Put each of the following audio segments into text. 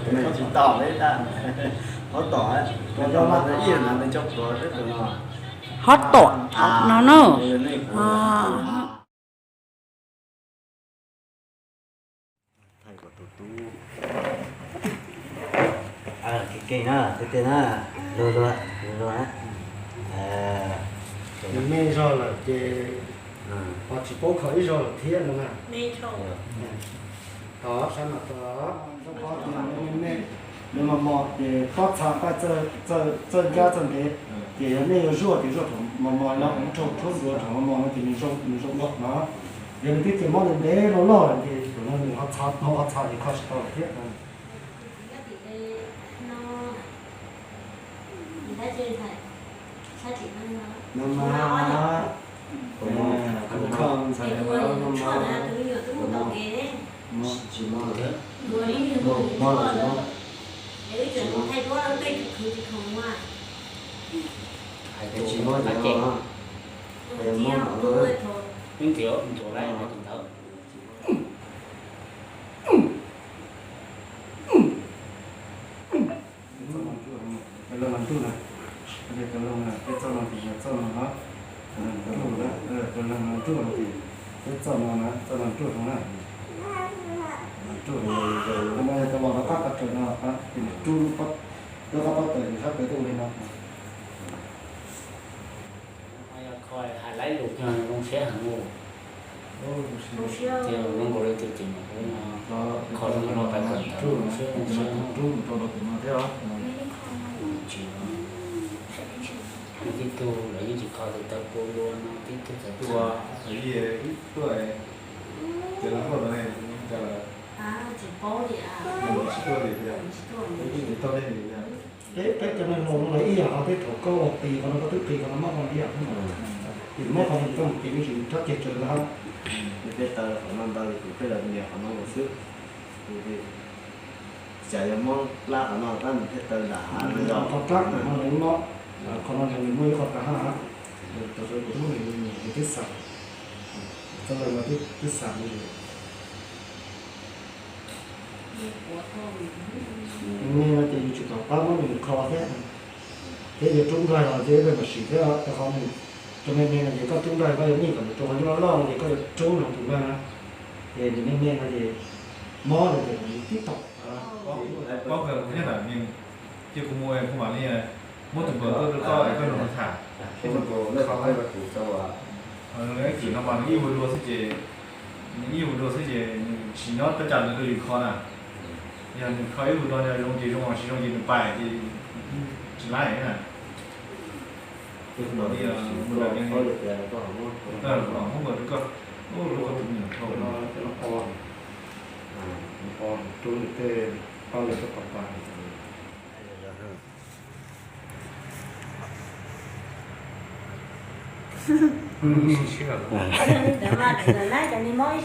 Tsis tau li ntag. Hob tom, hob tom no na. Keej keej na, tiag tiag na. Luag luag, luag luag na. Nws me zog lawm ces ho tsis paub kho ib zaug lawm thiab no na. Tod sab no tod, nws mos mos ces pob txha paj txawj ncab txawj ntev, ces yog nej yuav zuaj ces zuaj thaum mos mos no, rhaub rhaub ntua thaum mos mos no ces nws zoo nkaus no. Yog nws twb txias mob ntev ntev loj loj lawm ces thaum no nws ho txha, ho txha ces kho tsis tau lawm thiab. No mas, kuv kho ntxhais no mas, tsis mob lawm, tsis mob, tsis mob, tsis mob. Cov loo mas nruj na, cov loo no, peb txoj no ces yog txoj no na, cov loo mas nruj na, peb txoj no na, txoj no nruj heev na, nruj heev. Cov no yog cov los rov qab qab raws no, ces nws rub lub qab pob tw sab pem tuaj li no. Yog kho hais laiv lus no zoo siab heev. Ces zoo nkaus li tus ces kho zoo no pais kawm ntawv zoo siab zoo siab rub rau tus no thiab. Tib tug lawv yeej tsis kho tus taw pua lua no, tib tug txawv txawv. Ces lawv tuaj no, tsis paub tias, tsis tuaj li tias, tsis tau li tias. Peb cov neeg laus no lawv ib yam, ho tej thaum koj ua qis qhov no koj twb qis qhov no mob qhov no ib yam thiab mas. Ces mob qhov no ces koj mus qis me ntsis rab ceg raws lawm. Peb taw qhov no ntau ces kuv peb lawv nias qhov no los xwb. Cas yog mob plab qhov no tab nws thiaj taw nram hav no yog qhov plab no nws mob, qhov no yog nws muaj ib qho taw haj, tam sim kuv hnub nws twb xav, txoj lawg no twb xav li. Me no ces yus tsis pom qab muab nws kho thiab, thiab yuav rub nplaig los ces ib pliag mam sim thiab, rau qhov nws cov me me no ces koj rub nplaig koj yuav nij kom nws rau qhov nyuaj loj no ces koj yuav rub nws tus nplaig na, ces nws me me no ces mob no ces kom nws tib tom. Ces kuv mus kuv mam li muab tus npawb tuaj rau koj es koj nrog nws tham. Ib chim no mas nws ib vuag dua xwb ces, nws ib vuag dua xwb ces nws tsis nyob tab cas nws rau yus kho na. Yog nws kho ib vuag dua no zoo ces zoo, tsis zoo ces nws pais ces tsis laib na. Muab npawb rau koj, rau koj tus me nyuam dhau. Rub tej pab lawv tuaj pab pab.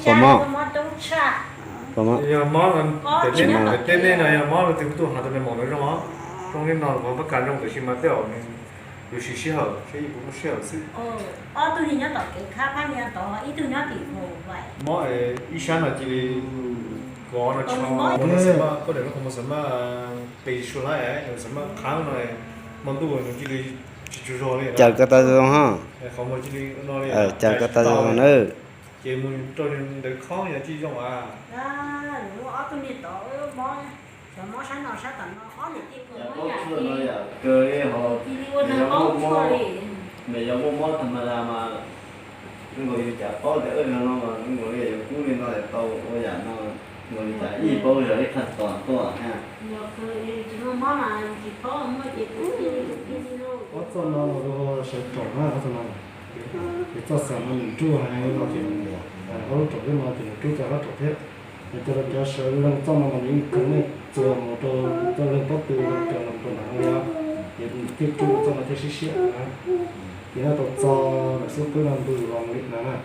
Pom mob, pom mob. Yog mob, tej nej no yog mob no tus kuv tuaj hais tus me mom no zoo, zoo li no kuv pab kas zoo tiam sis mas tej zaum nws yuav siv sij hawm, seb yus puas muaj sij hawm xwb. Ob tug nyob tom kev khab phab nyob tod, ib tug nyob tim hauv. Mob ib sab no cia li kov no tsis ho, koj daim lub qhov muag xam maj qis tsis tshua laib, xam maj qhab no, hmo ntuj nws cia li tsis tsaug zog li. Caws ko taw zoo ho. Qhov muag cia li no li, caws ko taw zoo nawb. Ces mus rau ntawd khob yog tsis zoo a. Ob tug niag tod mob, cov mob sab no sab tom no ob niam tij kuj mob yam li, cia li ua nws paub txhua li. Nws yog muaj mob tham ma da mas, zoo nkaus yus cas paub tias zoo no mas zoo nkaus li yuav kub li no es tau ua yam no, zoo nkaus li cas ib paub yog ib qhab tos tuaj thiab. Tsis muaj mob mas tsis paub muaj ces kuv cia li ua li no. Ob txoj no los sawv raum na, ob txoj no. Ces txoj xav no nws nruj heev no ces, ob lub raum peb no ces nws rub tau ob raum thiab. Nws cov, cov sawv leeg txoj no mas nws yeej kheev nej txuas mus rau txoj leeg pob tw, leeg raws los rau nram no li os. Ces nws thiaj rub txoj no thiaj siab siab na. Ces noj tau txog lawm xub pwb no ntws los li no na.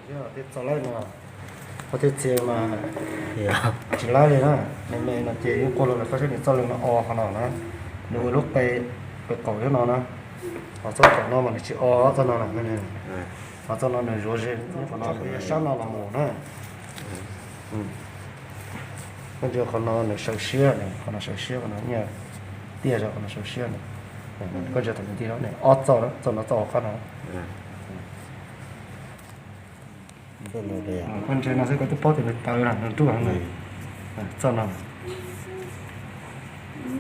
Thiab txoj laib no, koj thiaj txia mas tsis laib li na. Me me no ces yeej quaj los lawm, koj saib nws txoj leeg no o qhov no na, nws ua lub qe, qe qaum thiab no na. Ho txoj qaum no mas nws tsis o, txoj no na, ho txoj no nws zuav ze, qhov no yog sab no los mus na. Koj ntsia qhov no nws sawv siab ne, qhov no sawv siab, qhov no nyiaj tiaj zog, qhov no sawv siab ne. Koj ntsia thaum ntawd no ne, ob txoj, txoj no txoj hauv qab no. Koj ntsia no xwb koj twb paub tias nws tawv na, nws ruaj heev na. Txoj no,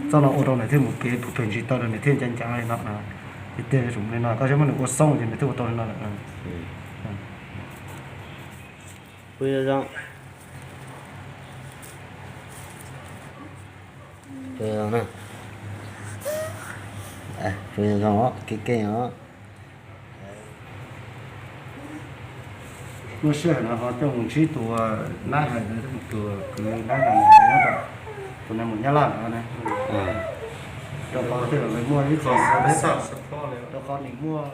txoj no ua rau nws thiaj mus kev phem ntsis tau rau nws thiaj ncav ncav li no. Ces tiag yuav tsum li no, koj saib muab nws ua xoob ces nws thiaj ua tau li no lawm. Kev kev os. Lub sij hawm no ho coj mus ntsib tus nab hais, tus kwv nab hais nyob rau, tus nab mus Nyab Laj no na. Rau qhov tej zaum lawv muaj ib txhia, rau qhov nws muaj.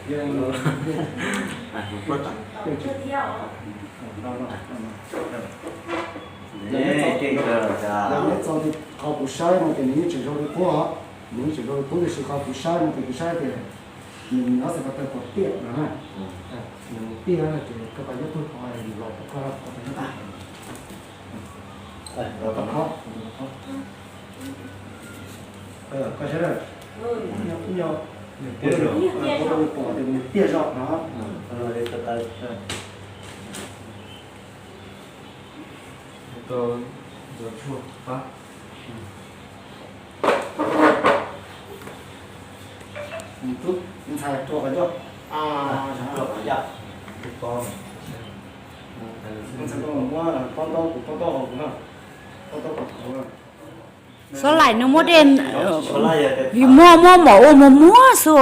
Yog neb txo qhov kuv saib no ces nws yeej tseem zoo li qub os, nws yeej tseem zoo li qub, tiam sis qhov kuv saib no ces kuv saib tias nws nyob xav ko taw pom tiaj no na, nws tiaj no ces koj pab nyob tug qhov los rau koj ko taw nyob tag. Koj saib, nws tiaj, pom tias nws tiaj zog no. Ntxhais tua qhov ncauj. Ntxhais tua muab, pab ntaub kuv, pab ntaub hauv kuv na, pab ntaub kuv. Xov laim nws muab dej, vim muaj muab mov ua muag muag xwb os.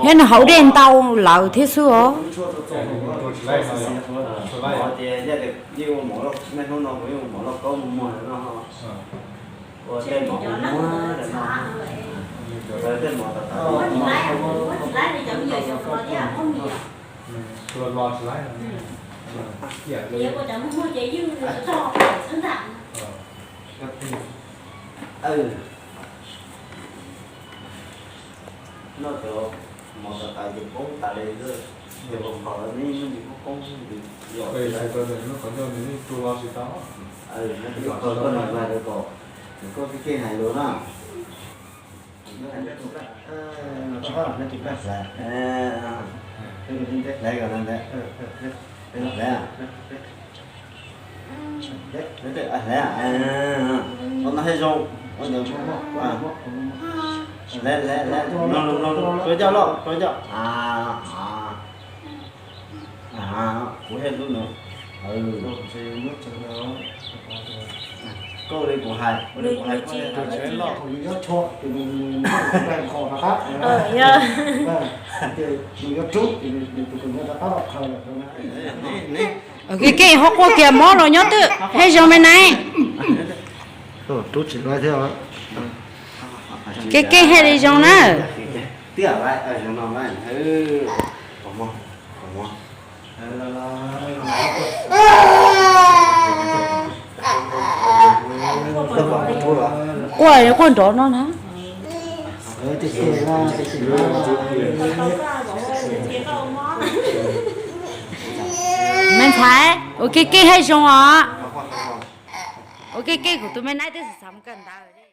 Thiab nws haus dej ntau lawm thiab xwb os. Noj cov mov tas tas ces poob tas li, cov kom kom ne, poob poob. Qhov ncauj nws yeej tua los tsis tau. Koj noj hlais rau kom koj kev kev hais lus na. Hlais, hlais, hlais, hlais, hlais, hlais, hlais, rau ncauj los, rau ncauj. Kuv thiaj hlub nws. Koj ua li kuv hais, ua li kuv hais. Kev kev ho quaj kiag mob los nyob twb hais zoo me nais. Kev kev hais li zoo na. Quaj quaj nrov no na. Me ntxhais, ua kev kev hais zoo os. Ua kev kev kuv tus me nais twb xav mus kawm ntawv.